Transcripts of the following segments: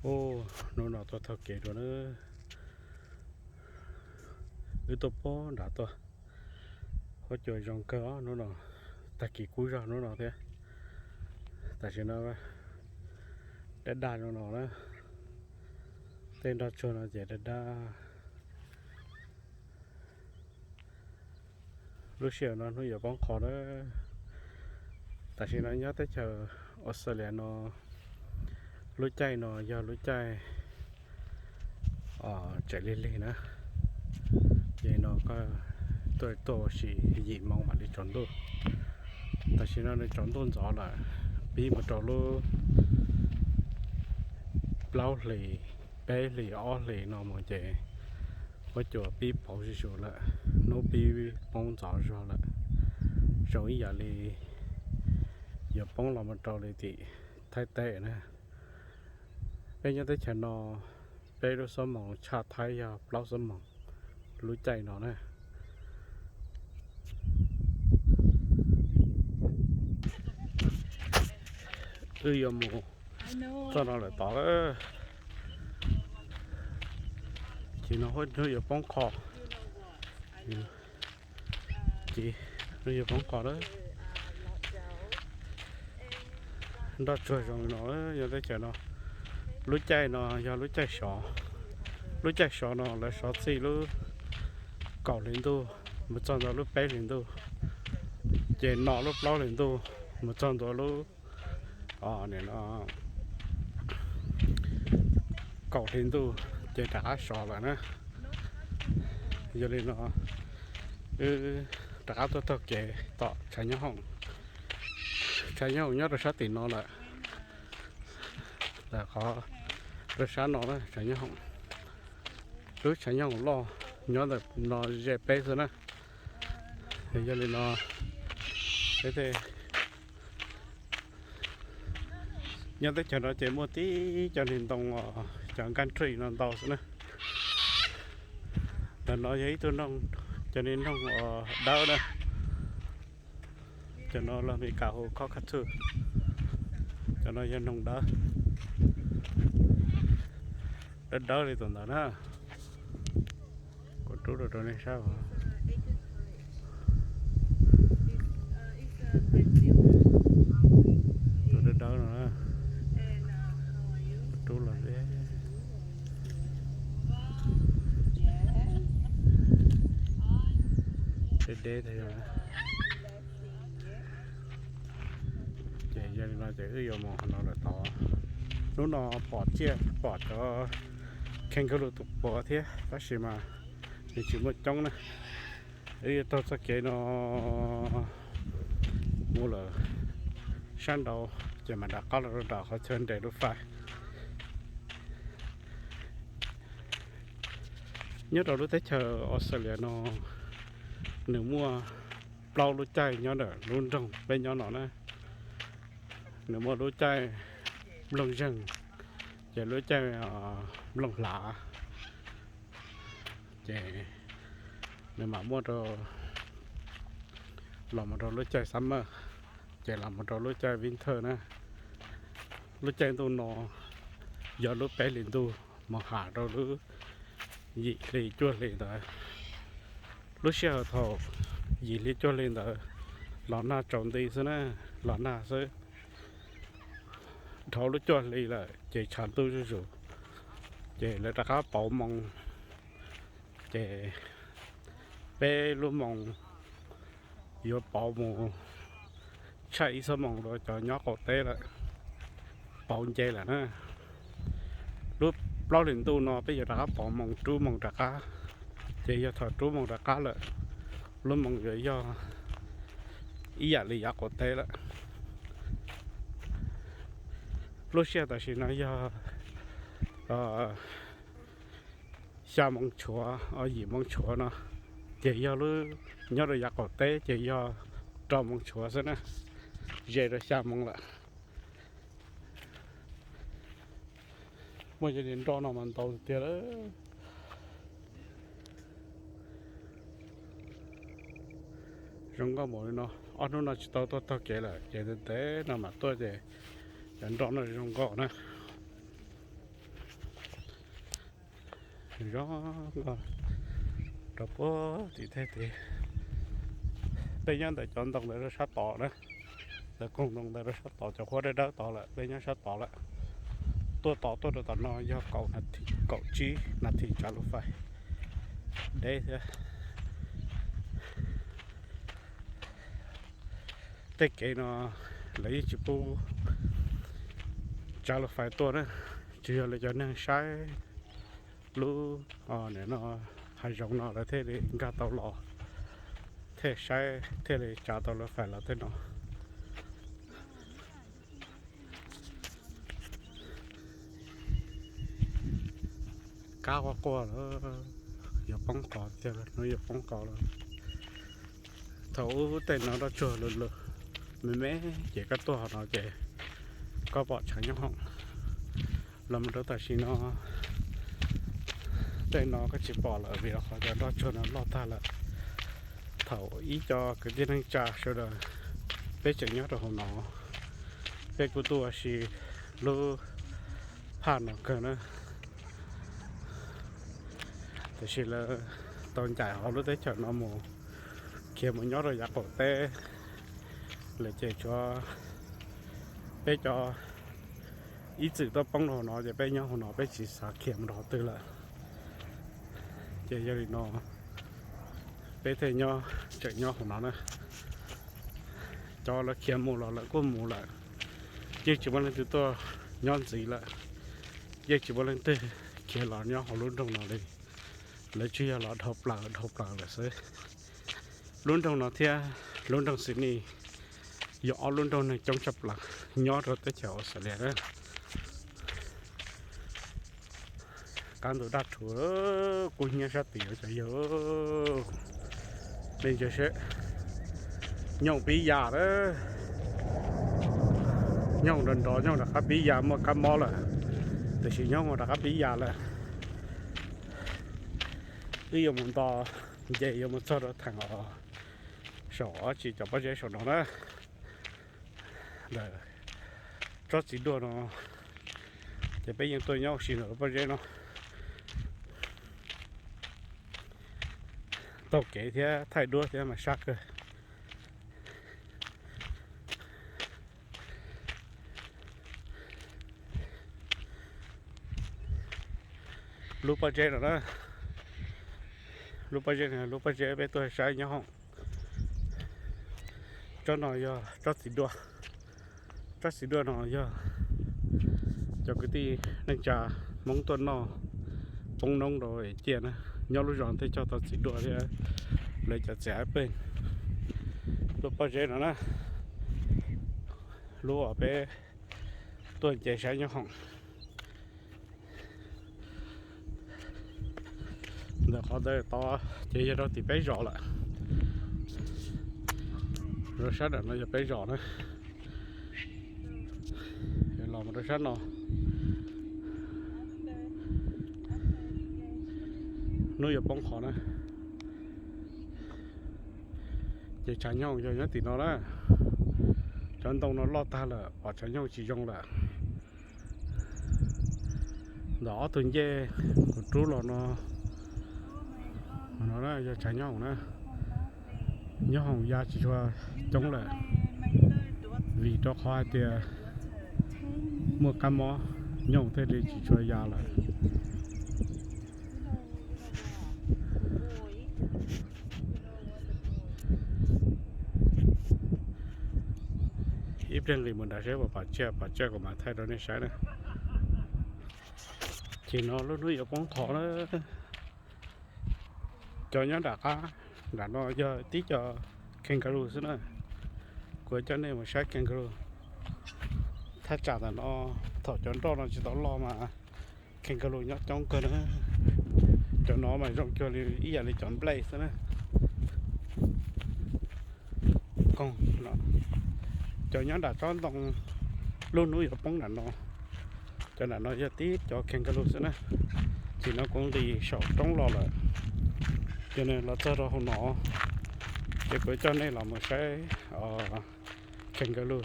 Ub, hnub no tuaj taug kev dua na. Wb tuaj puag nram tuaj, huab cua zoo kawg os hnub no. Tag kis kub zog hnub no thiab. Tam sim no daj daj zoo no na. Tej nroj tsuag no ces daj daj. Lub sij hawm no hnub yuav poob qho na. Tam sim no nyob teb chaws Australia no, lub caij no yog lub caij tsaus lig lig na. Ces no tuaj tuaj ua si yim moo mam li tsaus ntuj. Tam sim no nws tsaus ntuj ntxov lawm, pib mus rau lub plaub hlis, peb hlis ob hlis no mus ces huab cua pib pauv zuj zus lawm, hnub pib poob ntxov zog lawm. Zoo ib yam li yuav poob los mus rau li tim Thaib teb na. Peb nyob teb chaws no, peb lub xuab moos tshaj Thaib yog plaub xuab moos lub caij no na. Wb yuav mus txoj no lawm tod lawm. Ces no hnub yuav poob qho. Ces hnub yuav poob qho lawm. Nroj tsuag zoo no, nyob teb chaws no. Lub caij no yog lub caij sov. Lub caij sov no lawv sov txij lub kaum hli ntuj mus txog ntua lub peb hli ntuj. Ces no lub plaub hli ntuj mus txog ntua lub, o, nim no kaum hli ntuj ces rov qab sov lawm na. Yog li no wb rov qab tuaj taug kev tom tshav nyob hoom. Tshav nyob hoom nyob rau sab tim no lawm. Lawv qhov rau sab no na, tshav nyob hoom. Lub tshav nyob hoom loj nyob ntawm no ze peb xwb na. Yog li no, peb tej nyob teb chaws no ces muaj tib cov niag ntoo, cov nkaj nrij no ntau xwb na. Ntawm no yog ib tug noog, cov niag noog dawb na. Cov no los Mes Kas hu cockatoo. Cov no yog noog dawb, dawb dawb li tus ntawd na. Kuv rub rau rau nej saib os. Tus dawb dawb no na. Kuv rub los seb. Deb deb thiab. Ces yog li no ces wb yuav mus qhov no lawm tod. Hnub no pom tsiaj, pom cov kangaroo tus puav thiab tab sis mas nws tsis muaj coob na. Wb yuav taug txoj kev no mus lawm sab nraud ces mam rov qab los rau nram qhov chaw nres lub fais. Nyob rau lub teb chaws Australia no, nws muaj plaub lub caij nyob ntawm lub nroog peb nyob no na. Nws muaj lub caij nplooj zeeg, ces lub caij nplooj hlav, ces nws mam muaj rau los mus rau lub caij summer, ces los mus rau lub caij winter na. Lub caij ntuj no yog lub peb hlis ntuj mus ham rau lub yim hli cuaj hli ntawd. Lub sij hawm thaum yim hli cuaj hli ntawd los nag tsaus nti xwb na, los nag xwb. Dhau lub cuaj hli lawm ces tshav ntuj zuj zus, ces lawv rov qab pauv moo, ces peb lub moo yuav pauv mus tshaj ib xuab moos rau cov nyob qaum teb lawm, pauv nce lawm na. Lub plaub hlis ntuj no peb yuav rov qab pauv moo, rub moo rov qab, ces yog thaum rub moo rov qab lawm, lub moo yuav yog ib yam li yav qaum teb lawm. Lub sij hawm tam sim no yog xya moo tshuav, yim moo tshuav no, ces yog lub nyob rau yav qaum teb ces yog rau moo tshuav xwb na, ze rau xya moo lawm. Muaj cov niag nroj no mas ntau tiag tiag lawm. Zoo nkauj npaum li no, ob hnub no tsis tau tuaj taug kev lawm ces ntev ntev no mam tuaj ces cov nroj no zoo nkauj na. Zoo nkauj rau puag tim tej tid. Peb nyob ntawm cov ntoo ntawd rau sab tod na, ntawm koog ntoo ntawd rau sab tod, cov huab dawb dawb tod lawm, peb nyob sab tod lawm. Tuaj tod tuaj rau tom no yog kaum tsib nas this tsav lub fais deb thiab. Tej kev no lawv yeej tsis pub tsav lub fais tuaj na, tsuas yog lawv cov neeg saib lub, o, nim no hav zoov no lawv thiaj li nkag tau los, thiaj saib thiaj li tsav tau lub fais los tej no. Kab quaj quaj lawm, yuav poob qos tiag, hnub yuav poob qos lawm. Thaum ub tej no nroj tsuag lug lug me me, ces koj tuaj hauv no ces koj pom tshav nyob hoom. Los mus rau tam sim no tej no koj tsis pom lawm vim rau qhov cov nroj tsuag no loj tag lawm. Thaum ib co kwv tij neej tsa sawv daws peb tseem nyob rau hauv no, peb kuj tuaj ua si lub phaj no kawg na. Tiam sis lawv tau ncaim hauv lub teb chaws no mus khiav mus nyob rau yav qaum teb lawm ces tsuav peb cov ib txwm tuaj poob rau hauv no ces peb nyob hauv no peb tsis xav khiav mus rau qhov twg lawm. Ces yog li no peb thiaj nyob, tseem nyob hauv no na. Cov lawv khiav mus los lawv kuj mus lawm, yeej tsis muaj leej twg tuaj nyob ntxiv lawm, yeej tsis muaj leej twg khiav los nyob hauv lub nroog no li. Lawv tsuas yog los dhau plaws dhau plaws lawm xwb. Lub nroog no thiab lub nroog Sydney yog ob lub nroog neeg coob tshaj plaws nyob rau teb chaws Australia na. Qab ntuj daj rhuv, kub hnyiab sab tid cov yawg. Nej ntsia seb, nyooj pib ya lawm. Nyooj nrov nrov, nyooj rov qab pib ya, muaj kab mob lawm, tiam sis nyooj rov qab pib ya lawm. Wb yuav mus nto nce yuav mus txog rau theem os, saum ob tsi cov pob zeb saum no na. Ntawm tsob txiv duaj no, ces peb yeej tuaj nyob ua si ntawm lub pob zeb no. Taug kev thiab thaij duab thiab mas sab kawg. Lub pob zeb no na, lub pob zeb no, lub pob zeb peb tuaj saib nyob hoom. Tsob no yog tsob txiv duaj. Tsob txiv duaj no yog cov kwv tij neej tsa Hmoob tuaj noj poob noob rau es ciaj na. Nyob lub zos thiaj cog tau txiv duaj thiab lawv cov txiv aib peej. Lub pob zeb no na, lub uas peb tuaj nce saib nyob hoom. Ntawm qhov ntawd tod ces yog rau tim peb zos lawm. Rau sab nram no yog peb zos na. Los mus rau sab no, hnub yuav poob qho na. Ces tshav nyooj yog nyob tim no na. Cov ntoo no loj tag lawm, pom tshav nyooj tsis zoo lawm. Ntawm ob tug ncej kuv rub los no, no yog tshav nyooj na. Nyob hoom ya tsis tshua coob lawm, vim rau qhov hais tias muaj kab mob, nyooj thiaj li tsis tshua ya lawm. Ib pliag nqis mus nram seb puas pom tsiaj, pom tsiaj kuv mam thaij rau nej saib na. Ces no lub hnub yuav poob qho na. Cov nyob nram qab nram no yog tib co kangaroo xwb na. Kuv coj nej mus saib kangaroo. Thaj tsam ntawm no thaum cov nroj no tsis tau loj mas kangaroo nyob coob kawg na. Cov no mas zoo cuag li ib yam li cov nplej xwb na. Cov nyob nram tsob ntoo lub hnub yuav poob nram no, cov nram no yog tib cov kangaroo xwb na. Ces no kuv nqis saum roob los lawm, ces nws los txog rau hauv no, ces kuv coj nej los mus saib kangaroo.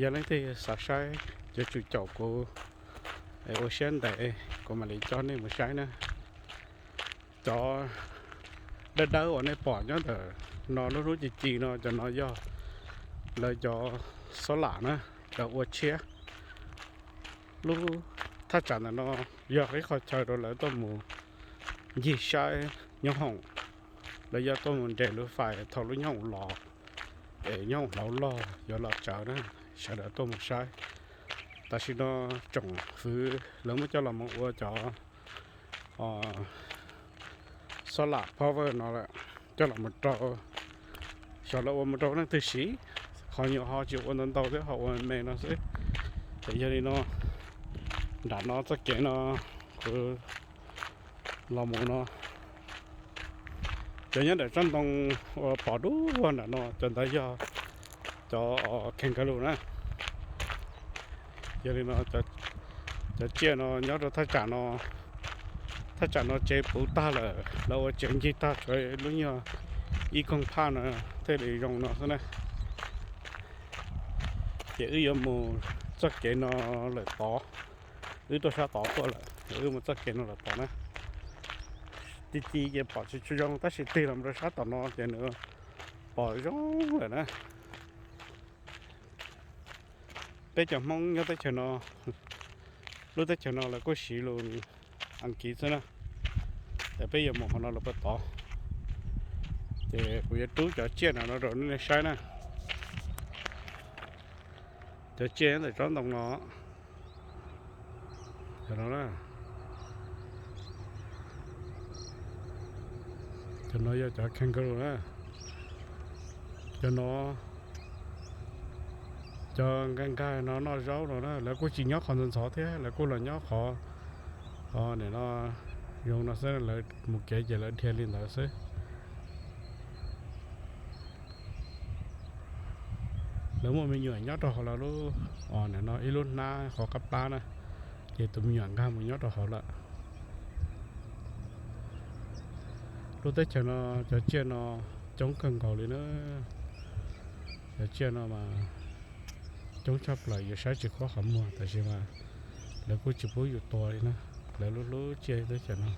Yog leej twg xav saib, yuav tsum caum kuv ua siab ntev. Kuv mam li coj nej mus saib na. Cov dawb dawb uas nej pom nyob ntawm no lub hnub ci ci no, cov no yog lawv cov xob lam na, lawv ua tshiab. Lub thaj tsam ntawm no yog ib qho chaw rau lawv tuaj mus ncig saib nyoob hoom. Lawv yuav tuaj mus nres lub fais thaum lub nyoob hoom los, es nyoob hoom hauv log yuav los tsawv na, sawv daws tuaj mus saib. Tam sim no tsoom fwv lawv muab coj los mus ua cov solar power no lawm, coj los mus rau, xyov lawv ua mus rau leej twg siv, qhov nyuam ho tsis ua ntau ntau thiab, ho ua me me no xwb. Ces yog li no, nram no txoj kev no kuv los mus no, cov nyob ntawm tsob ntoo uas pom dub nram no, cov ntawd yog cov kangaroo na. Yog li no, cov tsiaj no nyob rau thaj tsam no, thaj tsam no tsev puv tag lawm, lawv ua tsev ncig tag, tshuav lub nyuag ib koog phaj no thiaj li zoo no xwb na. Ces wb yuav mus txoj kev no lawm tod, wb tuaj sab tod tuaj lawm, wb mus txoj kev no lawm tod na. Ti ti ces pom tsis tshua zoo, tab sis tig los mus rau sab tom no ces nws pom zoo lawm na. Peb cov Hmoob nyob teb chaws no, lub teb chaws no lawv kuj siv lus Askiv xwb na. Ces peb yuav mus qhov no los puag tod, ces kuv yuav rub cov tsiaj no rau nej saib na. Cov tsiaj nyob ntawm tsob ntoo no, cov no na, cov no yog cov kangaroo na. Cov no, cov nkag nkag no noj zaub no na, lawv kuj tsis nyob qhov ntxhov ntxhov thiab, lawv kuj los nyob qhov nim no zoo no xwb, lawv mus kev ces lawv dhia li ntawd xwb. Lawv muaj me nyuam nyob rau hauv lawv lub, nim no ib lub hnab qhov qab plab na, ces tus me nyuam nkag mus nyob rau hauv lawm. Lub teb chaws no cov tsiaj no coob kawg nkaus li na. Cov tsiaj no mas coob tshaj plaws, yus saib tsis khuab qhov muag, tab sis mas lawv kuj tsis pub yus tua li na. Lawv lub hlub tsiaj teb chaws no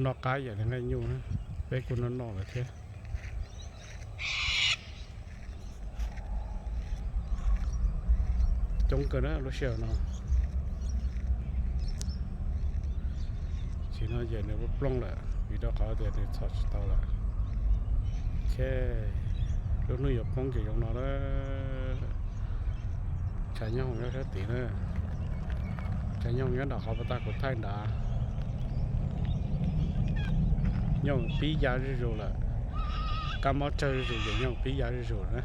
noj qab yam li nqaij nyuj na, peb kuj noj noj lawm thiab. Coob kawg na lub sij hawm no. Tsis no ces nws plooj lawm vim rau qhov tias nws txhom tsis tau lawm. Ok, lub hnub yuav poob ces zoo no lawm. Tshav nyooj nyob sab tid na. Tshav nyooj nyob nram qhov pas tas kuv thaij nrad. Nyooj pib ya zuj zus lawm. Kab mob tsawg zuj zus ces nyooj pib ya zuj zus na.